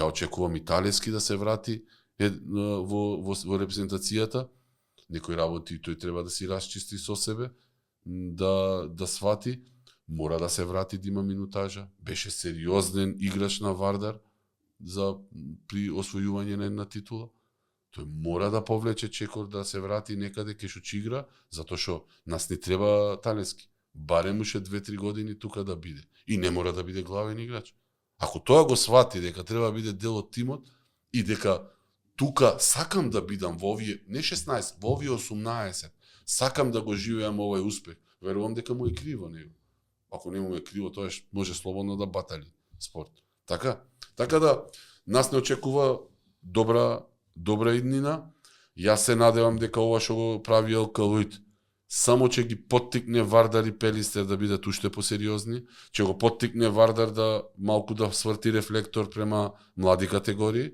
Ја очекувам Италијски да се врати во репрезентацијата. Некои работи тој треба да си расчисти со себе, да свати, мора да се врати да има минутажа. Беше сериозен играч на Вардар при освојување на една титула. Тој мора да повлече чекор да се врати некаде кај што ќе игра, затоа што нас не треба Талески. Барем уште 2-3 години тука да биде. И не мора да биде главен играч. Ако тоа го свати дека треба да биде дел од тимот и дека тука сакам да бидам во овие, не 16, во овие 18, сакам да го живеам овој успех, верувам дека му е криво него. Ако не му е криво, тоа може слободно да батали спорт. Така да, нас не очекува добра иднина. Јас се надевам дека ова што го прави Елка Луид само ќе ги поттикне Вардар и Пелистер да бидат уште посериозни, ќе го поттикне Вардар да малку да сврти рефлектор према млади категории,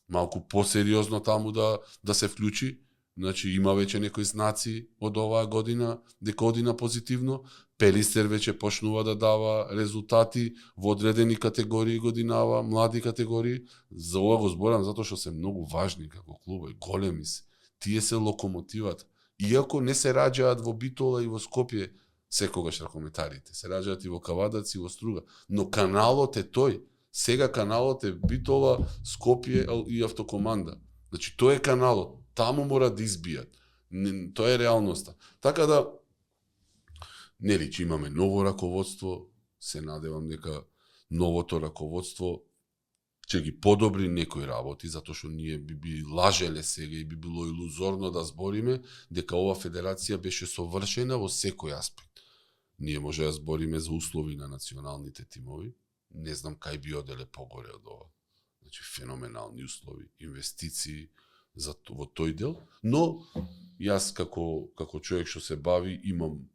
малку посериозно таму да се вклучи. Значи има веќе некои знаци од оваа година дека оди на позитивно. Пелистер веќе почнува да дава резултати во одредени категории годинава, млади категории. За ова го зборам затоа што се многу важни како клуб, големи се. Тие се локомотивата. Иако не се раѓаат во Битола и во Скопје секогаш ракометарите, се раѓаат и во Кавадац и во Струга, но каналот е тој. Сега каналот е Битола, Скопје и Автокоманда. Значи тој е каналот, таму мора да избијат. Тоа е реалноста. Така да нели че имаме ново раководство, се надевам дека новото раководство ќе ги подобри некои работи, затоа што ние би лажеле сега и би било илузорно да збориме дека ова федерација беше совршена во секој аспект. Ние може да збориме за услови на националните тимови, не знам кај би оделе погоре од ова. Значи феноменални услови, инвестиции во тој дел, но јас како човек што се бави имам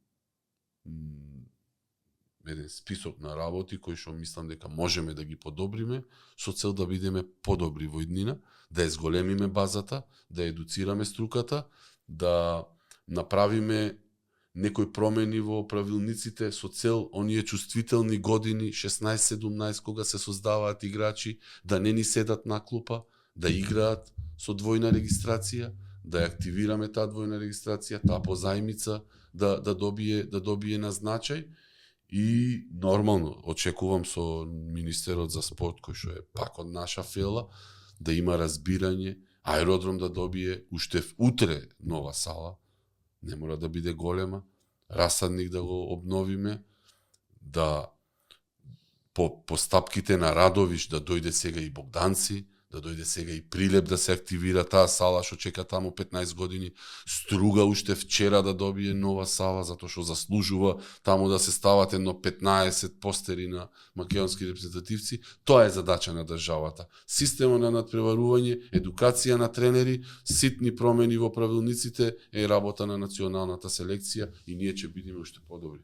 еден список на работи кои што мислам дека можеме да ги подобриме со цел да бидеме подобри во иднина, да зголемиме базата, да едуцираме струката, да направиме некои промени во правилниците со цел оние чувствителни години 16-17 кога се создаваат играчи да не ни седат на клупа, да играат со двојна регистрација, да ја активираме таа двојна регистрација, таа позајмица да добие на значај. И нормално, очекувам со министерот за спорт, кој што е пак од наша фела, да има разбирање, аеродром да добие уште утре нова сала, не мора да биде голема, расадник да го обновиме, да по стапките на Радовиш да дојде сега и Богданци, да дојде сега и Прилеп да се активира таа сала што чека таму 15 години, Струга уште вчера да добие нова сала затоа што заслужува таму да се стават едно 15 постери на македонски репрезентативци. Тоа е задача на државата. Системот на надпреварување, едукација на тренери, ситни промени во правилниците е работа на националната селекција и ние ќе бидеме уште подобри.